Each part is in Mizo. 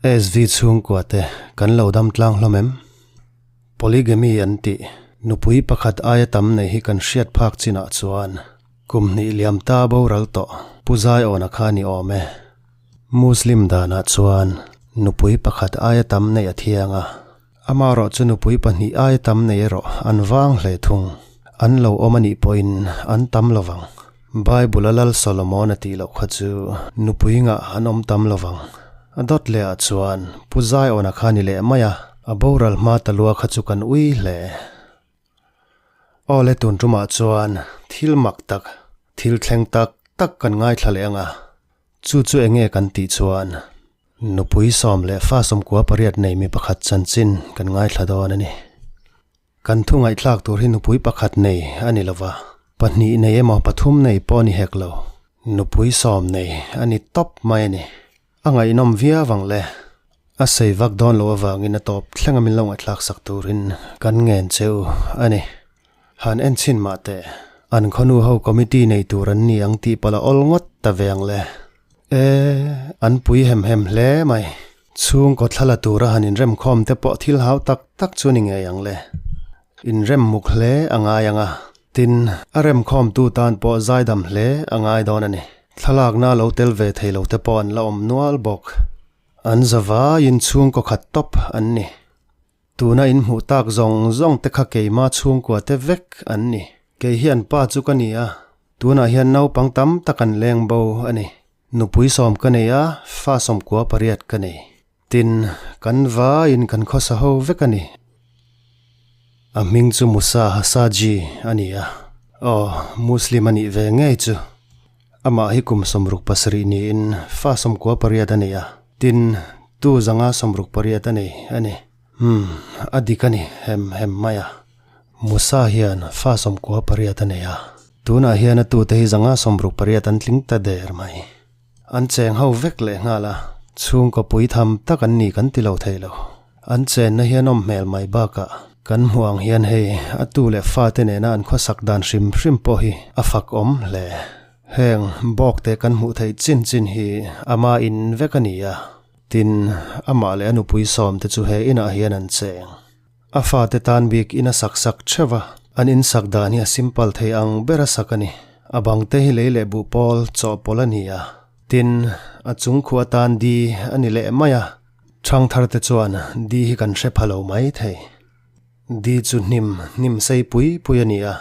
SV chhungkua te kan lo dam tlang hlawm em? Polygamy an tih nupui pakhat aia tam nei hi kan hriat phak chinah chuan kum hnih liam ta boral tawh Pu Zaiawna kha ni awm e. Muslim danah chuan nupui pakhat aia tam nei a thiang a, amarawh chu nupui pahnih aia tam nei erawh an vang hle thung. An lo awm a nih pawhin an tam lovang. Bible-a Lal Solomon-a tih loh kha chu nupui ngah an awm tam lovang. A dawt leh ah chuan Pu Zaiawna kha ni leh mai a, a boral hma ta lua kha chu kan ui hle. Aw le tun tumah chuan thil mak tak, thil thleng tak tak kan ngaithla leh ang a, chu chu eng nge kan tih chuan nupui sawm leh fa sawmkua pariat nei mi pakhat chanchin kan ngaithla dawn a ni. Kan thu ngaihthlak tur hi nupui pakhat nei a ni lova, pahnih nei emaw pathum nei pawh a ni hek lo. Nupui sawm nei a ni tawp mai a ni. A ngaihnawm viau ang le. A sei vak dawn loh avangin a tawp thleng a min lo ngaihthlak sak turin kan ngen che u a ni. Han en chhin mah teh, an khawnu ho committee nei tur an ni ang tih pawh la awl ngawt ta ve ang le. E, an pui hem hem hle mai. Chhungkaw thla la tura han inremkhawm te pawh thil hau tak tak chu ni ngei ang le. Inrem muk hle a ngai ang a, tin, a remkhawmtu tan pawh zaidam hle a ngai dawn a ni. Thlalakna lo tel ve thei lo te pawh an la awm nual bawk. An zavaiin chhungkaw khat tawp an ni. Tuna in hmuh tak zawng zawng te kha keima chhungkua te vek an ni. Kei hi an pa chu ka ni a, tunah hian naupang tam tak an leng bo a ni. Nupui sawm ka nei a, fa sawmkua pariat ka nei. Tin, kan vaiin kan khawsa ho vek a ni. A hming chu Musa Hasaji a ni a, aw, Muslim a nih ve ngei chu. Amah hi kum 67 niin fa 98 a nei a, tin, tu zanga 68 a nei a ni. Umm, a dik a ni hem hem mai a. Musa hian fa 98 a nei a, tunah hian a tute hi zanga 68 an tling ta der mai. An cheng ho vek leh nghal a, chhungkaw pui tham tak an ni kan ti lo thei lo. An chenna hian awm hmel mai bakah kan hmuh ang hian hei a tu leh fate nena an khawsak dan hrim hrim pawh hi a fak awm hle. Heng bawkte kan hmuh theih chin chin hi ama in vek a ni a, tin amah leh a nupui sawmte chu he inah hian an cheng. A fate tan bik in a sak sak theuh a, an insak dan hi a simple thei ang ber a sak a ni. A bangte hi lei leh buhpawl chawhpawlh a ni a, tin a chung khuh atan di a ni leh mai a. Thangthar te chuan di hi kan hre pha lo mai thei. Di chu hnim, hnim sei pui pui a ni a,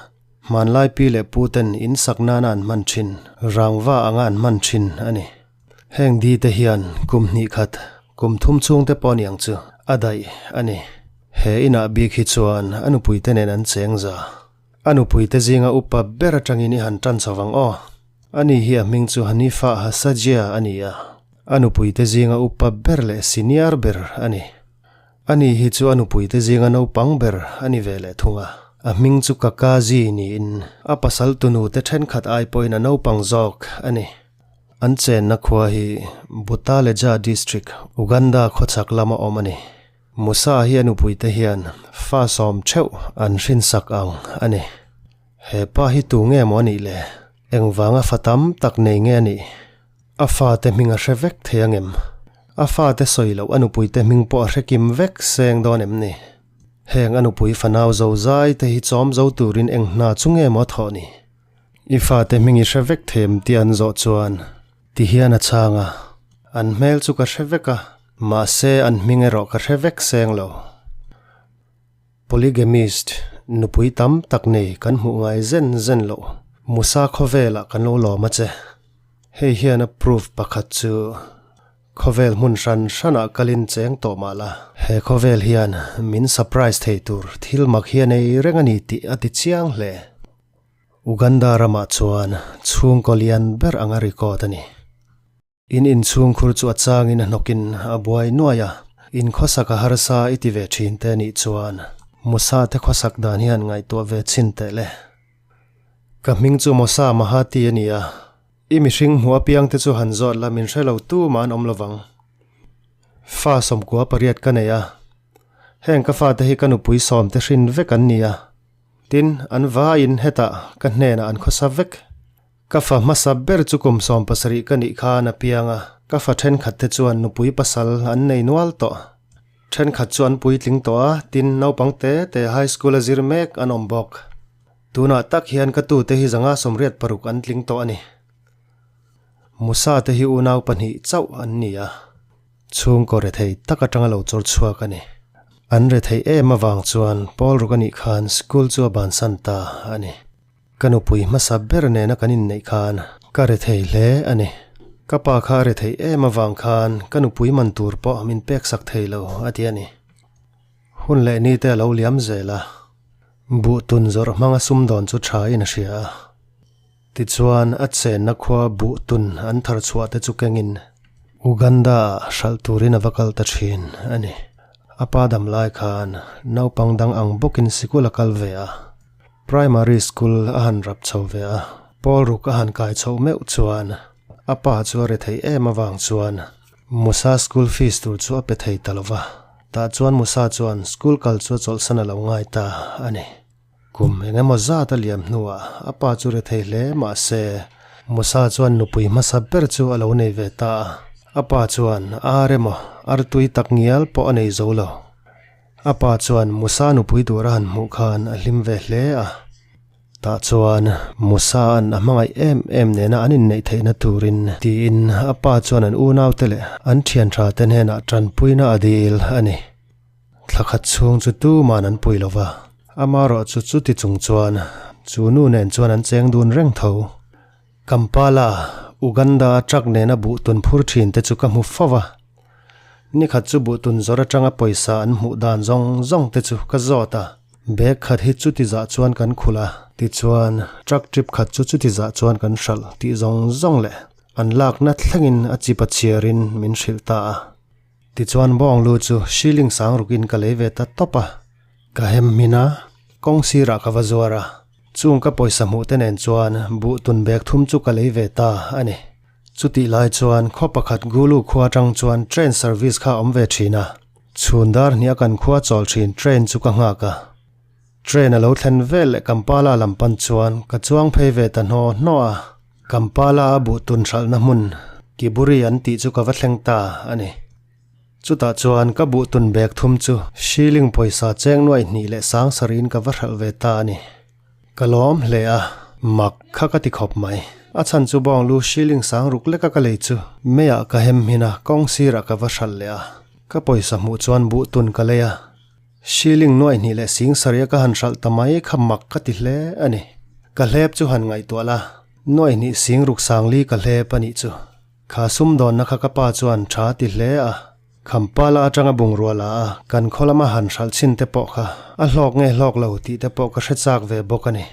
hmanlai pi leh pu ten in sak nana an hman thin, rangva anga an hman thin a ni. Heng di te hian kum hnih khat, kum thum chhung te pawh niang chu a daih a ni. He inah bik hi chuan a nupui te nen an cheng za. A nupui te zinga upa ber atangin i han tan chho vang aw. Ani hi a hming chu Hanifa Hasajia a ni a. A nupuite zinga upa ber leh senior ber a ni. Ani hi chu a nupuite zinga naupang ber a ni ve leh thung a. A hming chu Kakazi niin a pasal tunute thenkhat ai pawhin a naupang zawk a ni. An chenna khua hi Butaleja District, Uganda khawchhak lama awm a ni. Musa hi a nupuite hian fa sawm theuh an hrinsak ang a ni. He pa hi tu nge maw a nih le? Engvanga fa tam tak nei nge a nih? A fate hming a hre vek thei ang em? A fate sawi loh a nupuite hming pawh a hre kim vek seng dawn em ni? Heng a nupui fanau zo zai te hi chawm zo turin eng hna chu nge maw a thawh ni? I fate hming i hre vek thei em tih an zawh chuan ti hian a chhang a, an hmel chu ka hre vek a, mahse an hming erawh ka hre vek seng lo. Polygamist, nupui tam tak nei kan hmuh ngai zen zen loh, Musa khawvelah kan lo lawm a che. Hei hian a proof pakhat chu khawvel hmun hran hranah kalin cheng tawh mah la, he khawvel hian min surprise thei tur thil mak hi a nei reng a ni tih a ti chiang hle. Uganda ramah chuan chhungkaw lian ber anga record a ni. In inchhungkhur chu a changin a hnawkin a buai nuai a, in khawsak a harsa i ti ve thin te nih chuan Musa te khawsak dan hian ngaihtuah ve chhin teh le. Ka hming chu Mosa Mahati a ni a, i mihring hmuh apiang te chu han zawt la min hre lo tu mah an awm lovang. Fa 18 ka nei a, heng ka fate hi ka nupui sawm te hrin vek an ni a, tin an vaiin hetah ka hnenah an khawsa vek. Ka fa hmasa ber chu kum 70 ka nih khan a piang a. Ka fa thenkhat te chuan nupui pasal an nei nual tawh. Thenkhat chu an puitling tawh a, tin naupang te te high school a zir mek an awm bawk. Tunah tak hian ka tute hi zanga 86 an tling tawh a ni. Musa te hi unau pahnih chauh an ni a. Chhungkaw rethei tak atanga lo chawr chhuak a ni. An rethei em avang chuan Paul ruk a nih khan school chu a bansan ta a ni. Ka nupui hmasa ber nena kan inneih khan ka rethei hle a ni. Ka pa kha a rethei em avang khan ka nupui man tur pawh min pek sak thei lo a ti a ni. Hun leh ni te a lo liam zel a, buh tun zawrh hmanga sumdawn chu tha in a hria a. Tichuan, a chenna khua buh tun an thar chhuah te chu kengin Uganda-ah hralh turin a va kal ta thin a ni. A pa dam lai khan naupang dang ang bawkin sikul a kal ve a, primary school a han rap chho ve a, pawl ruk a han kai chhoh meuh chuan a pa chu a rethei em avang chuan Musa school fees tur chu a pe thei ta lo va, tah chuan Musa chuan school kal chu a chawlhsan a lo ngai ta a ni. Kum eng emaw zat a liam hnuah a pa chu rethei hle mah se Musa chuan nupui hmasa ber chu a lo nei ve ta a. A pa chuan ar emaw artui tak ngial pawh a nei zo lo. A pa chuan Musa nupui tur a han hmuh khan a hlim ve hle a. Tah chuan Musa an a hmangaih em em nena an inneih theihna turin tiin a pa chuan an unaute leh an thian tha te hnenah tanpuina a dil a ni. Thla khat chhung chu tuman an pui lo va, amarawh chu chuti chung chuan chu nu nen chuan an cheng dun reng tho. Kampala, Uganda a truck nena buh tun phur thin te chu ka hmu fo va. Nikhat chu buh tun zawr atanga pawisa an hmuh dan zawng zawng te chu ka zawt a. Bag khat hi chuti zah chuan kan khulh a, tichuan truck trip khat chu chuti zah chuan kan hralh tih zawng zawng leh an lakna thlengin a chip a chhiarin min hrilh ta a. Tichuan bawng lu chu shilling sang rukin ka lei ve ta tawp a, ka hem hmin a, kawng sirah ka va zuar a, chung ka pawisa hmuh te nen chuan buh tun bag thum chu ka lei ve ta a ni. Chutih lai chuan khaw pakhat Gulu khua atang chuan train service kha a awm ve thin a, chhun dar hnih a kan khua chawl thin train chu ka nghak a. Train a lo thlen vel leh Kampala lam pan chuan ka chuang phei ve ta hnaw hnaw a, Kampala a buh tun hralhna hmun Kiburi an tih chu ka va thleng ta a ni. Chutah chuan ka buh tun bag thum chu shilling pawisa cheng nuaih hnih leh sang sarih in ka va hralh ve ta a ni. Ka lawm hle a, mak kha ka ti khawp mai. A chhan chu bawng lu shilling sang ruk leka ka lei chu meiah ka hem hmin a, kawng sirah ka va hralh leh a, ka pawisa hmuh chuan buh tun ka lei a. Shilling nuaih hnih leh sing sarih a ka han hralh ta mai kha mak ka ti hle a ni. Ka hlep chu han ngaihtuah la, nuaih hnih sing ruk sang li ka hlep a nih chu. Kha sumdawnna kha ka pa chuan tha ti hle a, Khampala atanga bungrua la a, kan khaw lama han hralh chhin te pawh kha a hlawk nge hlawk lo tih te pawh ka hre chak ve bawk a ni.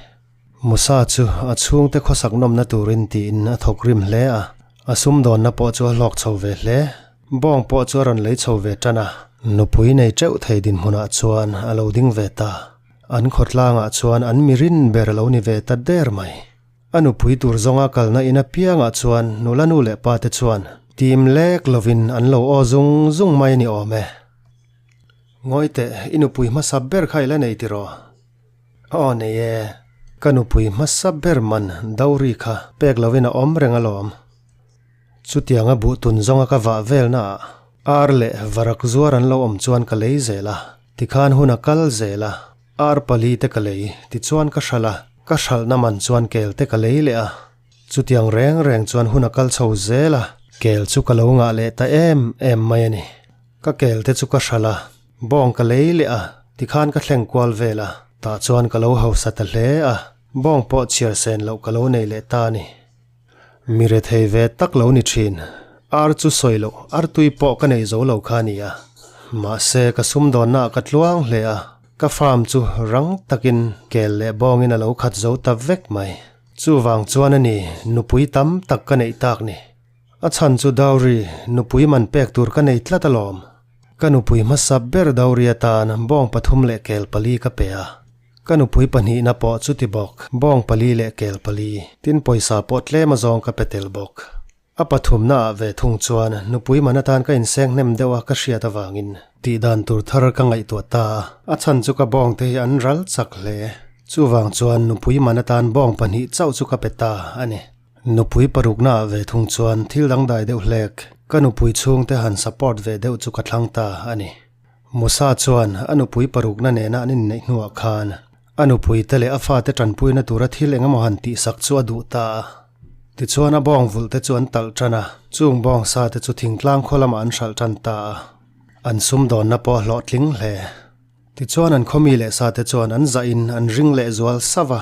Musa chu a chhungte khawsak nawmna turin tiin a thawk rim hle a, a sumdawnna pawh chu a hlawk chho ve hle. Bawng pawh chu a rawn lei chho ve tan a, nupui nei teuh thei dinhmunah chuan a lo ding ve ta. An khawtlangah chuan an mi rin ber a lo ni ve ta der mai. A nupui tur zawnga kalna in apiangah chuan nula nu leh pa te chuan tim lek lovin an lo aw zung zung mai a ni awm e. Ngawi teh, i nupui hmasa ber kha i la nei tiraw? Aw nei e, ka nupui hmasa ber man dowry kha pek lovin a awm reng alawm. Chutianga buh tun zawnga ka vah velna ah ar leh varak zuar an lo awm chuan ka lei zel a, tikhan hun a kal zel a, ar pali te ka lei tichuan ka hralh a, ka hralhna man chuan kel te ka lei leh a, chutiang reng reng chuan hun a kal chho zel a, kel chu ka lo ngah leh ta em em mai a ni. Ka kel te chu ka hralh a, bawng ka lei leh a, tikhan ka thleng kual vel a, tah chuan ka lo hausa ta hle a, bawng pawh chhiar sen loh ka lo nei leh ta a ni. Mi rethei ve tak lo ni thin. Ar chu sawi loh, ar tui pawh ka nei zo lo kha a ni a. Mahse, ka sumdawnna ah ka tluang hle a, ka farm chu rang takin kel leh bawngin a lo khat zo ta vek mai. Chuvang chuan a ni, nupui tam tak ka neih tak ni. A chhan chu dowry, nupui man pek tur ka nei tlat alawm. Ka nupui hmasa ber dowry atan bawng pathum leh kel pali ka pe a. Ka nupui pahnihna pawh chuti bawk, bawng pali leh kel pali, tin pawisa pawh tlem a zawng ka pe tel bawk. A pathumna ah ve thung chuan nupui man atan ka inseng hnem deuh a ka hriat avangin tih dan tur thar ka ngaihtuah ta a, a chhan chu ka bawng te hi an ral chak hle. Chuvang chuan nupui man atan bawng pahnih chauh chu ka pe ta a ni. Nupui parukna ah ve thung chuan thil dangdai deuh hlek. Ka nupui chhungte han support ve deuh chu ka thlang ta a ni. Musa chuan a nupui parukna nena an inneih hnuah khan a nupuite leh a fate tanpuina tura thil engemaw han tihsak chu a duh ta a. Tichuan a bawng vulhte chu an talh tan a, chung bawng sate chu thingtlang khaw lamah an hralh tan ta a. An sumdawnna pawh a hlawhtling hle. Tichuan an khawmi leh sate chuan an zahin an ring leh zual sauh a.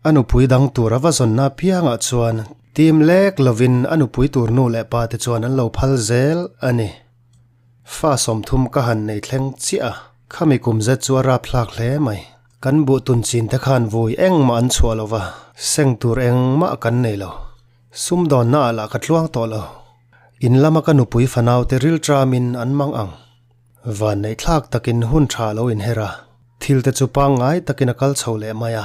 A nupui dang tur a va zawnna apiangah chuan tim lek lovin a nupui tur nu leh pa te chuan an lo phal zel a ni. Fa 30 ka han nei thleng chiah a, khami kum zet chu a rapthlak hle mai. Kan buh tun chin te khan vui engmah an chhuah lo va, seng tur engmah kan nei lo. Sumdawnna ah lah ka tluang tawh lo. In lama ka nupui fanau te rilṭamin an mang ang. Vanneihthlak takin hun tha lo inher a, thil te chu pangngai takin a kal chho leh mai a.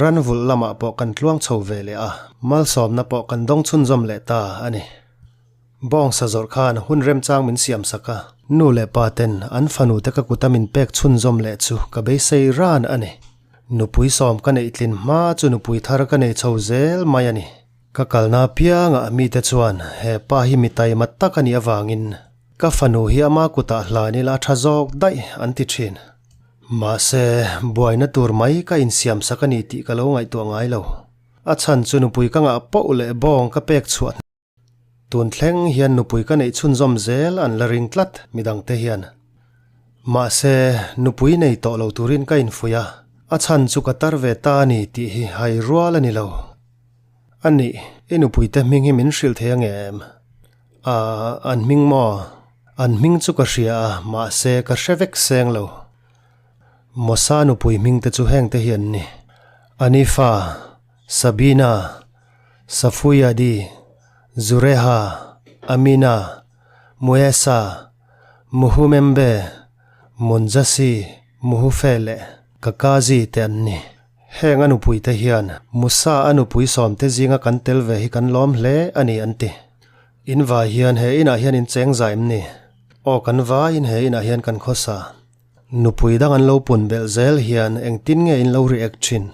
Ran vulh lamah pawh kan tluang chho ve leh a, malsawmna pawh kan dawng chhunzawm leh ta a ni. Bawngsa zawrh khan hun remchang min siam sak a, nu leh pa ten an fanu te ka kuta min pek chhunzawm leh chu ka beisei ran a ni. Nupui sawm ka neih tlin hma chu nupui thar ka nei chho zel mai a ni. Ka kalna apiangah mite chuan he pa hi mi taima tak a nih avangin Ka fanu hi ama kutah hlan ila a tha zawk daih an ti thin. Mahse, buaina tur mai ka insiam sak a ni tih ka lo ngaihtuah ngai lo. A chhan chu nupui ka ngah poh leh bawng ka pek chhuah hna. Tun thleng hian nupui ka neih chhunzawm zel an la ring tlat midangte hian. Mahse, nupui nei tawh lo turin ka infuih a, a chhan chu ka tar ve ta a ni tih hi hai rual a ni lo. A nih, i nupuite hming hi min hrilh thei ang em? Ahh, an hming maw? An hming chu ka hria a, mahse ka hre vek seng lo. Mosa nupui hming te chu heng te hi an ni, Anifa, Sabina, Safuyadi, Zureha, Amina, Muesa, Muhumembe, Munjasi, Muhufe leh Kakazi te an ni. Heng a nupuite hian Musa a nupui sawmte zinga kan tel ve hi kan lawm hle a ni an ti. In vai hian he inah hian in cheng za em ni? Aw kan vaiin he inah hian kan khawsa. Nupui dang an lo pun belh zel hian engtin nge in lo react thin?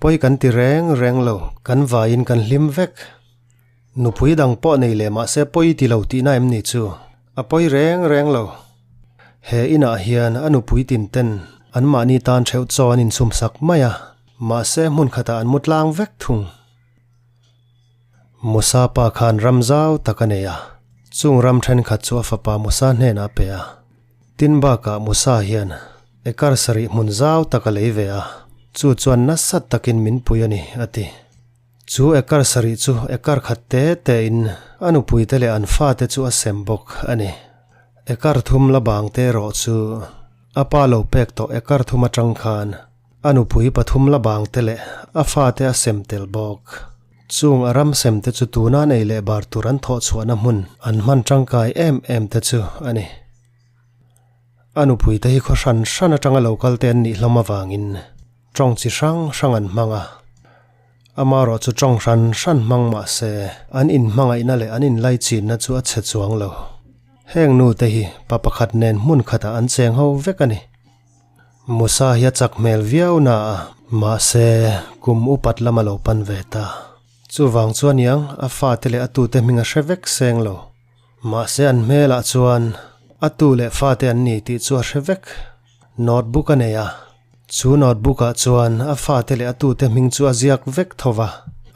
Pawi kan ti reng reng lo, kan vaiin kan hlim vek. Nupui dang pawh nei leh mahse pawi ti lo tihna em ni chu? A pawi reng reng lo. He inah hian a nupui tin ten anmahni tan theuh chaw an inchhum sak mai a, mahse hmun khatah an mu tlang vek thung. Musa pa khan ram zau tak a nei a, chung ram thenkhat chu a fapa Musa hnenah a pe a. Tin bakah Musa hian ekar sarih hmun zau tak a lei ve a, chu chuan nasa takin min pui a ni, a ti. Chu ekar sarih chu ekar khat te te in a nupuite leh an fate chu a sem bawk a ni. Ekar thum la bang te erawh chu a pa lo pek tawh ekar thum atang khan a nupui pathum la bang te leh a fate a sem tel bawk. Chung a ram sem te chu tuna nei leh bar tur an thawh chhuahna hmun an hman tangkai em em te chu a ni. A nupuite hi khaw hran hran atanga lo kal te an nih hlawm avangin tawng chi hrang hrang an hmang a. Amarawh chu tawng hran hran hmang mah se an inhmangaihna leh an inlaichinna chu a chhe chuang lo. Heng nute hi pa pakhat nen hmun khatah an cheng ho vek a ni. Musa hi a chak hmel viau na a, mahse kum upat lam a lo pan ve ta. Chuvang chuan iang a fate leh a tute hming a hre vek seng lo. Mahse an hmelah chuan a tu leh fate an ni tih chu a hre vek. Notebook a nei a, chu notebook ah chuan a fate leh a tute hming chu a ziak vek tho va,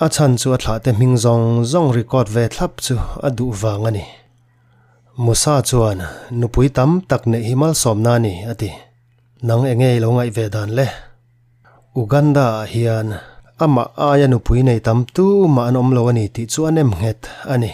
a chhan chu a thlahte hming zawng zawng record ve thlap chu a duh vang a ni. Musa chuan, Nupui tam tak neih hi malsawmna a ni, a ti. Nang enge i lo ngaih ve dan le? Uganda ah hian amah aia nupui nei tam tumah an awm lo a ni tih chu a nem nghet a ni.